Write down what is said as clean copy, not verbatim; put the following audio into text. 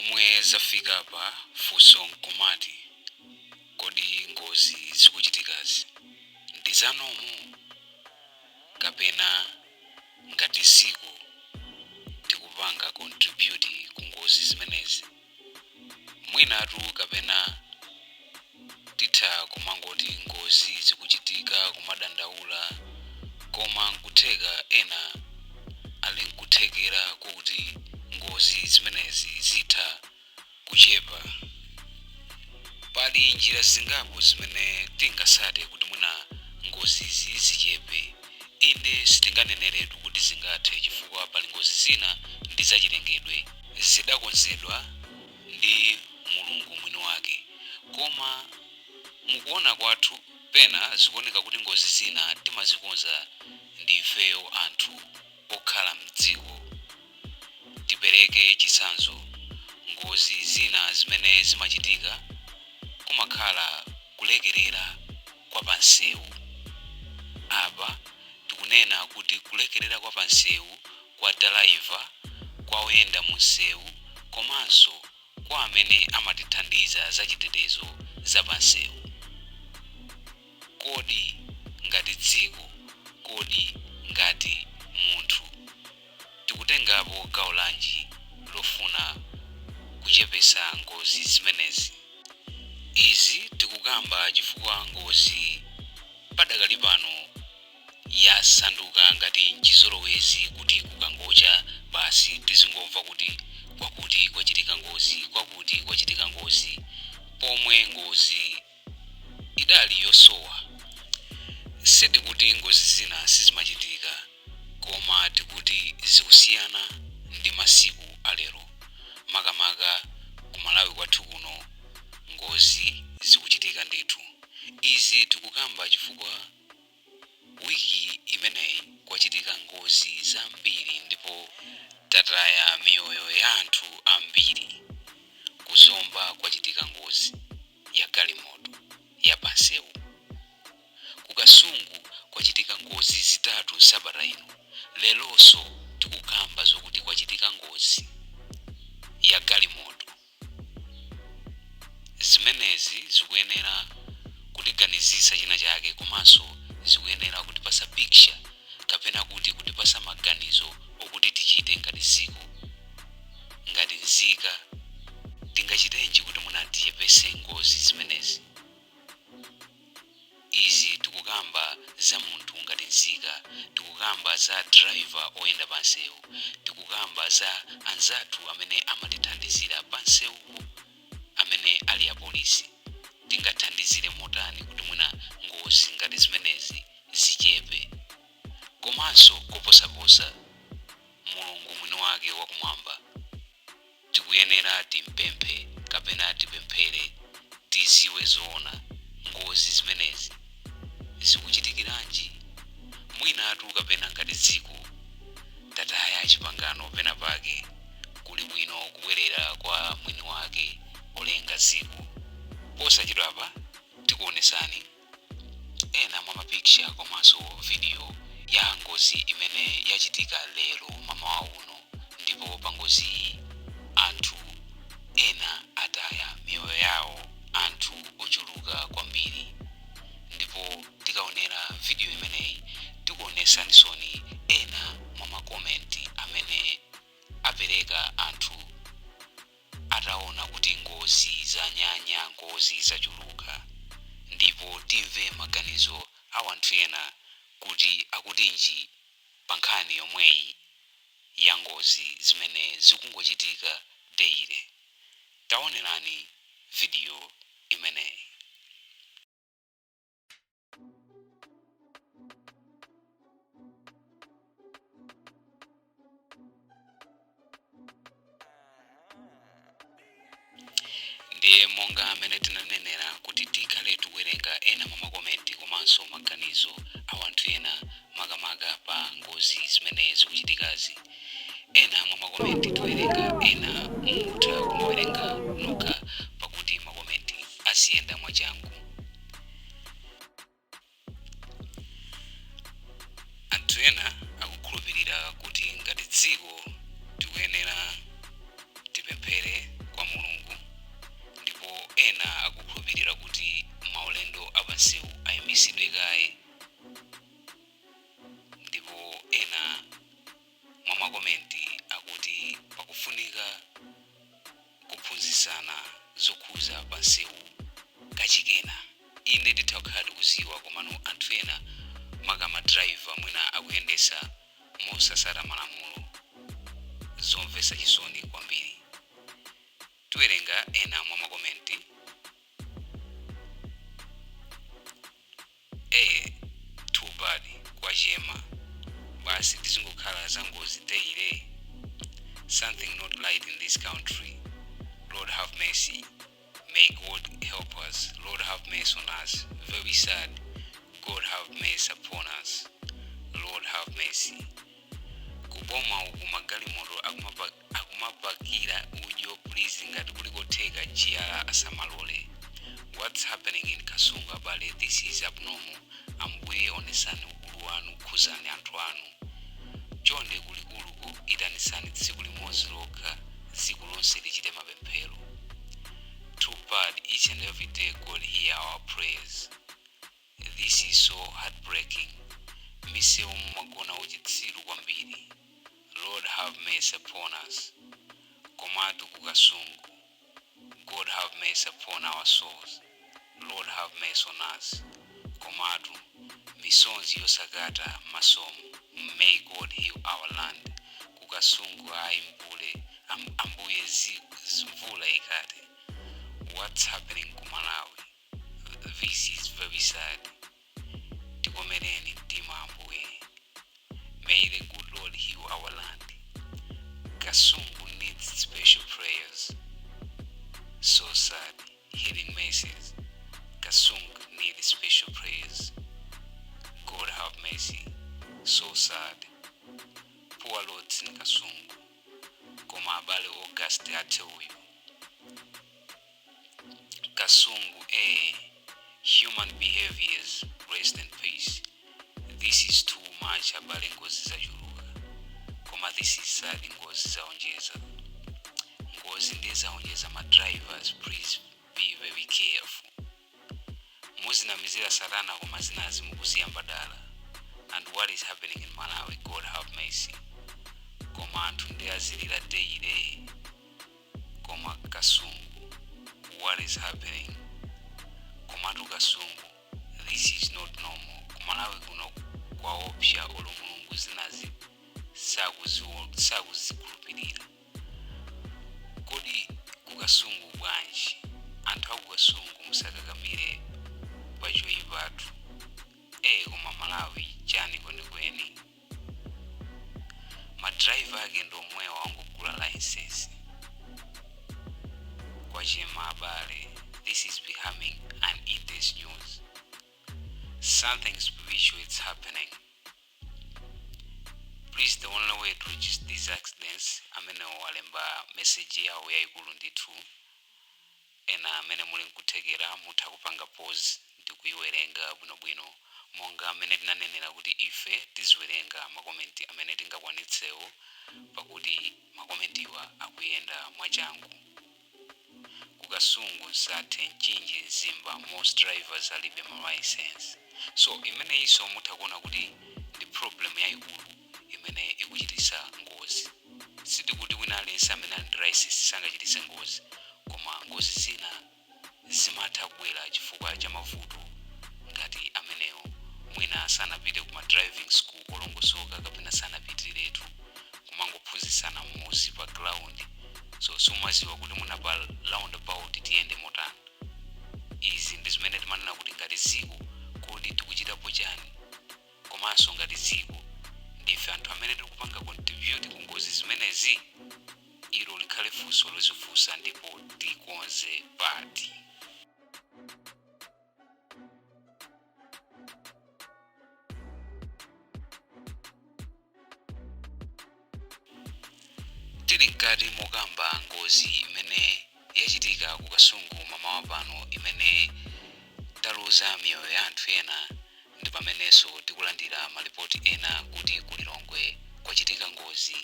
Pomwe zafikapa, funso nkumati, kodi ngozi zikuchitikazi ndi za normal kapena ngati dziko tikupanga contribute ku ngozi zimenezi? Mwinatu kapena titha kumangoti ngozi zikuchitika kumadandaula, koma nkutheka ena ali nkuthekera kuti ngozi zimenezi zitha kuchepa. Pali njira zingapo zimene tingasate kuti mwina ngozizi zichepe. Inde, sitinganeneretu kuti zingathe, chifukwa pali ngozi zina ndi zachilengedwe, zidakonzedwa ndi Mulungu mwini wake, koma mukuona kwathu pena zikuoneka kuti ngozi zina timazikonza ndi ifeyo anthu okhala mdziko. Tipereke chitsanzo, ngozi zina zimene zimachitika kumakhala kulekerera kwa pansewu. Apa tikunena kuti kulekerera kwa pansewu kwa dalaiva, kwa oyenda munsewu, komanso kwa amene amatithandiza zachitetezo za pansewu. Kodi ngati dziko, kodi ngati munthu, tikutengapo gawo lanji lofuna kuchepesa ngozi zimenezi? Izi tikukamba chifukwa ngozi padakali pano yasanduka ngati chizolowezi, kuti kukangocha basi tizingomva kuti kwakuti kwachitika ngozi, kwakuti kwachitika ngozi, pomwe ngozi idali yosowa. Sitikuti ngozi zina sizimachitika, koma tikuti zikusiyana ndi masiku alero. Makamaka ku Malawi kwathu kuno ngozi zikuchitika ndithu. Izi tikukamba chifukwa wiki imeneyi kwachitika ngozi zambiri ndipo tataya miyoyo ya anthu ambiri. Kuzomba kwachitika ngozi ya galimoto ya pansewu. Kukasungu kwachitika ngozi zitatu sabata ino. Leronso tikukamba zokuti kwachitika ngozi ya galimoto. Zimenezi zikuyenera kutiganizitsa china chake, komanso zikuyenera kutipasa picture kapena kuti kutipasa maganizo okuti tichite ngati dziko, ngati nzika, tingachitenji kuti mwina tichepese ngozi zimenezi. Izi tikukamba za munthu ngati nzika, tikukamba za driver oyenda pansewu, tikukamba za anzathu amene amatithandizira pansewupo amene ali apolisi. Tingathandizire motani kuti mwina ngozi ngati zimenezi zichepe? Komanso koposaposa, Mulungu mwini wake wakumwamba tikuyenera timpemphe kapena tipemphere, tiziwe zoona ngozi zimenezi zikuchitikiranji. Mwinatu kapena ngati dziko tataya chipangano pena pake, kuli bwino kubwerera kwa mwini wake olenga dziko. Posachedwapa tikuonesani ena mwa mapicture komanso video ya ngozi imene yachitika lero mamawa uno, ndipo pa ngoziyi anthu ena ataya miyoyo yawo, anthu ochuluka kwambiri. Ndipo tikaonera video imeneyi tikuonesanisoni ena mwa makomenti amene apereka anthu ataona kuti ngozi zanyanya, ngozi zachuluka, ndipo timve maganizo a anthu ena kuti akutinji pa nkhani yomweyi ya ngozi zimene zikungochitika daily. Taonerani video imeneyi. Ndiye monga amene tinanenera kuti tikhale tikuwerenga ena mwa makomenti komanso maganizo a anthu ena makamaka pa ngozi zimene zikuchitikazi. Ena mwa makomenti tiwerenga, ena mutha kumawerenga nokha pakuti makomenti aziyenda mwachangu. Anthu ena akukhulupirira kuti ngati dziko tikuyenera tipemphere kwa Tiziwerenga ena mwa makomenti. Eh, too bad, kwachema basi, tizingokhala za ngozi daily. Something not right in this country. Lord have mercy. May God help us. Lord have mercy on us. Very sad. God have mercy upon us. Lord have mercy. Kuboma uku magalimoto akumapakira udyo. Please, ngati kuli kotheka, GR asamalole. What's happening in Kasungu, abale? This is abnormal. Ambuye, onesani ukulu wanu, khuzani anthu anu chonde. Kulikuluku itanisani tsiku limodzi lokha, dziko lonse lichite mapemphero. Too bad. Each and every day, God hear our prayers. This is so heartbreaking. Misewu mumagona uchitsiru kwambiri. Lord have mercy upon us. Komatu kuKasungu, God have mercy upon our souls. Lord have mercy on us. Komatu misonzi yosakata masomo. May God heal our land. KuKasungu ayi mbule, ambuye mvula ikate. What's happening ku Malawi? This is very sad. Tikomereni mtima, Ambuye. May the good Lord heal our land. Kasungu needs special prayers. So sad. Healing mercies. Kasungu needs special prayers. God have mercy. So sad. Poor roads in Kasungu. Koma abale, August athe uyu. Kasungu, eh, human behaviors. Rest in peace. This is too much, abale. Ngozi zachuluka. Koma this is sad. Ngozi zaonjeza, ngozi ndiye zaonjeza. Ma drivers, please be very careful. Muzinamizira satana, koma zinazi mukuziyamba dala. And what is happening in Malawi? God have mercy. Koma anthu ndi azilira daily. Koma Kasungu, what is happening? Komatu Kasungu, this is not normal. Kumalawi kuno kwaopsa, olo Mulungu zinazi sakuzikhulupirira. Kodi kuKasungu bwanji? Anthu akuKasungu, musakakamire pachoyipatu. E, koma Malawi chani kwenikweni? Madraiva ake ndi omwewa angogula license. Kwachema abale. This is becoming an intense news. Something spiritual is happening. Please, the only way to reduce these accidents. Amene walemba message yawo yayikulu ndithu. Ena amene muli nkuthekera mutha kupanga pause ndi kuyiwerenga bwinobwino, monga amene tinanenera kuti ife tiziwerenga makomenti amene tingakwanitsewo, pakuti makomentiwa akuyenda mwachangu. KuKasungu, Nsathe, Mchinji, Mzimba, most drivers alibe ma license. So imeneyinso mutha kuona kuti ndi problem yayikulu imene ikuchitisa ngozi. Sitikuti wina aliyense amene ali ndi license sangachitise ngozi, koma ngozi zina zimatha kubwera chifukwa cha mavuto ngati amenewo. Mwina sanapite kuma driving school olongosoka, kapena sanapitiretu, kumangophunzitsana m'muzi pa ground. So sumaziwa kuti muna pa roundabout tiyende motani. Izi ndi zimene timanena kuti ngati ziko, kodi tikuchitapo chani? Komanso ngati ziko, ndife anthu amene tikupanga contribute ku ngozi zimenezi? Ilo likhale funso lozifunsa ndipo tikonze pati. Tili mkati mokamba ngozi imene yachitika ku Kasungu mamawa pano, imene taluza miyoyo ya anthu ena, ndi pamenenso tikulandira malipoti ena kuti ku Lilongwe kwachitika ngozi.